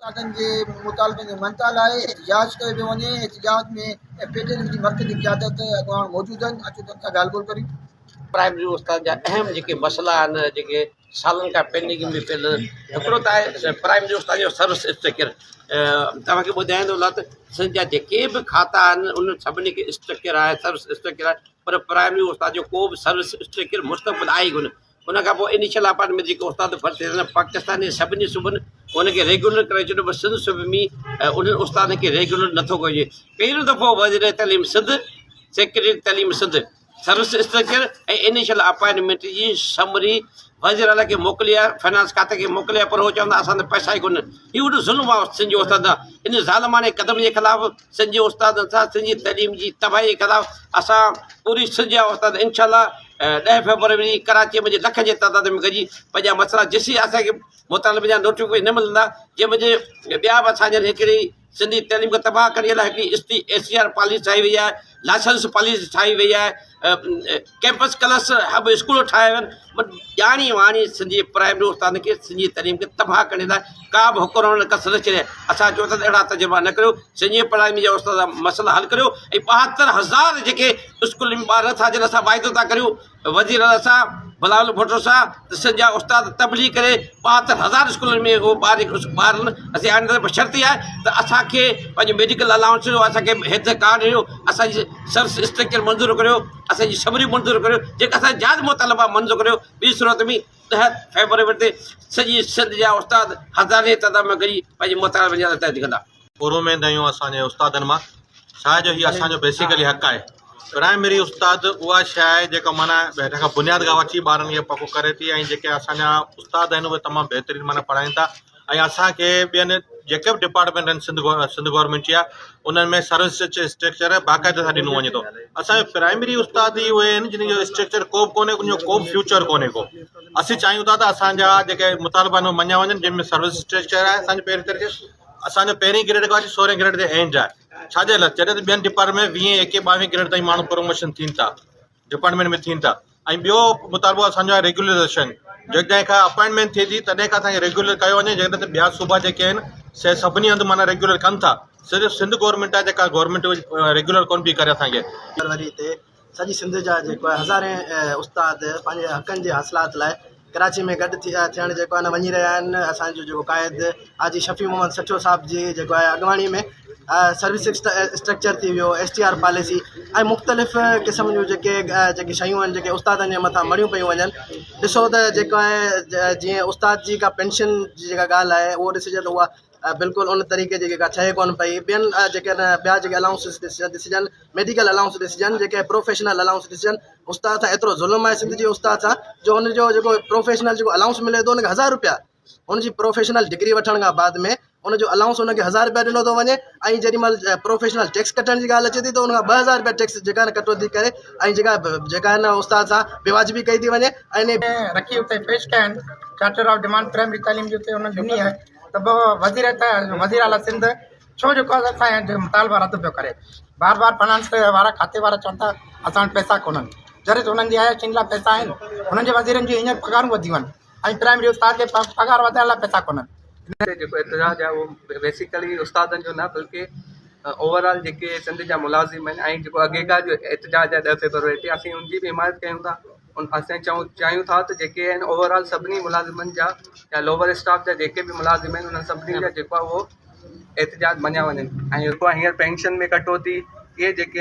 استادن جي مطالبن جي مڃتا لاء احتجاج ڪيو پيو وڃي، احتجاج ۾ پي ٽي ايم جي مرڪزي قيادت اڳواڻ موجود آهن، اچو ته ان سان ڳالهه ٻولهه ڪريون. پرائمري استادن جا اهم جيڪي مسئلا آهن جيڪي سالن کان پينڊنگ ۾ پيل هڪڙو ته آهي پرائمري استادن جو سروس اسٽرڪچر توهان کي ٻڌايان ٿو ته سنڌ جا جيڪي به کاتا آهن انهن سڀني کي اسٽرڪچر آهي سروس اسٽرڪچر آهي پر پرائمري استاد جو ڪو به سروس اسٽرڪچر مستقبل آهي ئي ڪونه ان کان پوء انيشل اپارٽمينٽ جيڪي استاد ڀرتي ٿيا آهن پاڪستان جي سڀني صوبن ان کي ريگيولر ڪري ڇڏيو پر سنڌ صوبي ۾ انهن استادن کي ريگيولر نٿو ڪيو وڃي پهريون دفعو وزير تعليم سنڌ سيڪريٽري تعليم Sindh service structure ۽ initial appointment جي سمري وزير اعليٰ کي موڪلي آهي فنانس کاتي کي موڪلي آهي پر هو چوندا اسان ته پئسا ئي ڪونهن هي وڏو ظلم آهي سنڌ جي استادن سان ان ظالماڻي قدم جي خلاف سنڌ جي استادن سان سنڌ جي تعليم جي تباهي جي خلاف اسان پوري سنڌ جا استاد انشاء الله ڏهه فيبروري ڪراچي ۾ لکن جي تعداد ۾ گڏجي پنهنجا مسئلا جيسين اسان کي مطالبي جا نوٽيفڪيشن نه ملندا جنهن منجهه ٻيا به اسان جن هڪڙي سنڌي تعليم کي تباهه ڪرڻ جي لاء هڪڙي S T S C R policy ٺاهي وئي آهي لائسنس پاليسي ٺاهي وئي آهي ڪيمپس ڪلس هب اسڪول ٺاهيا ويا آهن ڄاڻي واڻي سنڌي پرائمري استادن کي سنڌي تعليم کي تباهه ڪرڻ جي لاء ڪا به حڪمران ڪسر نه ڇڏي اسان چون ٿا ته اهڙا تجربا نه ڪريو سنڌي پرائمري جا استاد مسئلا حل ڪريو ۽ 72000 جيڪي اسڪولن ۾ ٻار نٿا اچن اسان واعدو ٿا ڪريون وزير اعليٰ صاحب بلاول ڀٽو صاحب ته سنڌ جا استاد تبليغ ڪري 72000 اسڪولن ۾ اهو ٻار ٻار اسين آڻينداسين پر شرط اها آهي ته اسان کي پنهنجو ميڊيڪل الائونس ڏيو اسان کي هيلٿ ڪارڊ ڏيو اسان جي سروس اسٽرڪچر منظور ڪريو اسان جي سمري منظور ڪريو جيڪا اسان جا جائز مطالبا منظور ڪريو ٻي صورت ۾ 10 فيبروري تي سڄي سنڌ جا استاد هزارين تعداد ۾ گڏجي پنهنجي مطالبن جي احتجاج ڪندا. پراميد آهيون اسان جي استادن مان ڇا جو هي اسان جو بيسيڪلي حق آهي پرائمري استاد اها شيء آهي جيڪا معنيٰ هيٺ کان بنياد کان وٺي ٻارن کي پڪو ڪري ٿي ۽ جيڪي اسان جا استاد آهن اهي تمام بهترين معنيٰ پڙهائين ٿا ۽ اسان کي ٻين جيڪي به ڊپارٽمينٽ آهن سنڌ سنڌ گورنمينٽ جا انهن ۾ سروس اسٽرڪچر باقاعده سان ڏنو وڃي ٿو اسان جو پرائمري استاد ئي اهي آهن جن جو اسٽرڪچر ڪو به ڪونهي ان جو ڪو به فيوچر ڪونهي ڪو اسين چاهيون ٿا ته اسان جا جيڪي مطالبا آهن اهي مڃيا وڃن جن ۾ سروس اسٽرڪچر آهي اسان جو پهرين طريقي اسان جو پهرين گريڊ کان وٺي سورهين گريڊ تي اينڊ آهي ڇا جي لاء جڏهن ته ٻين ڊپارٽمينٽ ۾ ويهين ايڪيهين ٻاويهين گريڊ تائين ماڻهو پروموشن ٿين ٿا ڊپارٽمينٽ ۾ ٿين ٿا ۽ ٻيو مطالبو اسان جو آهي ريگيولرائيزيشن جڏهن کان اپائنٽمينٽ ٿئي ٿي تڏهن کان اسان کي ريگيولر ڪيو وڃي جڏهن ته ٻيا صوبا جيڪي آهن سي سڀني هنڌ معنيٰ ريگيولر ڪن ٿا صرف سنڌ گورنمينٽ آهي جيڪا گورنمينٽ ريگيولر ڪون پئي ڪري اسان کي. فروري تي سڄي سنڌ جا جيڪو آهي هزارين استاد پنهنجي حقن جي حاصلات لاء ڪراچي ۾ گڏ ٿي ٿيڻ جيڪو آهي نه وڃي رهيا آهن اسانجو جيڪو قائد حاجي شفيع محمد سٺيو صاحب جي جيڪو آهي اڳواڻي ۾ سروس اسٽرڪچر ٿي ويو ايس ٽي آر پاليسي ۽ مختلف قسم جون جيڪي جيڪي شيون آهن جيڪي استادن جي مٿان مڙهيون پيون وڃن ڏسو ته جيڪو آهي جيئن استاد جي ڪا پينشن جي جيڪا ڳالهه آهي اهو ڏسجي ته اها بلڪل ان طريقي جي جيڪا ٺهي ڪونه پئي ٻين جيڪي آهن ٻيا جيڪي الائونسز ڏسجن ميڊيڪل الائونس ڏسجن جيڪي پروفيشنل الائونس ڏسجن استاد سان ايترو ظلم آهي سنڌ جي استاد سان جو ان جو جيڪو پروفيشنل جيڪو الائونس ملي ٿو ان کي هزار روپيا ان جي پروفيشنل ڊگري وٺڻ کان بعد ۾ ان جو الائونس ان کي هزار روپيا ڏنو ٿو وڃي ۽ جيڏي مهل پروفيشنل ٽيڪس ڪٽڻ جي ڳالهه اچي ٿي ته ان کان 2000 روپيا ٽيڪس جيڪا ڪٽوتي ڪري ۽ جيڪا جيڪا آهي نه استاد سان بيواجبي ڪئي ٿي وڃي ۽ رکي اتي پيش ڪيا آهن چارٽر آف ڊمانڊ پرائمري تعليم جي اتي انهن ڏني آهي ته به وزير وزير اعليٰ سنڌ ڇو جو ڪو اسان جا مطالبا رد پيو ڪري بار بار فنانس وارا کاتي وارا چون ٿا اسان وٽ پئسا ڪونهن جڏهن ته انهن جي عياشين لاء پئسا آهن انهن جي وزيرن جون هينئر پگهارون وڌيون آهن ۽ پرائمري استاد کي پگهار وڌائڻ لاء پئسا ڪونهن. هتي جيڪو احتجاج آهي اهو بيسيڪلي استادن جو نه بلڪه اوور آل جيڪي سنڌ جا ملازم آهن ۽ جيڪو اڳي کان جو احتجاج آهي 10 فيبروري تي اسين ان جي به حمايت ڪيون ٿا ان اسين چئون چاهيون ٿا ته جيڪي آهن اوور آل سڀني ملازمن جا يا لوور اسٽاف جا جيڪي به ملازم آهن انهن سڀني جا جيڪو آهي اهو احتجاج مڃيا وڃن ۽ جيڪو هينئر پينشن ۾ ڪٽوتي اهي جيڪي.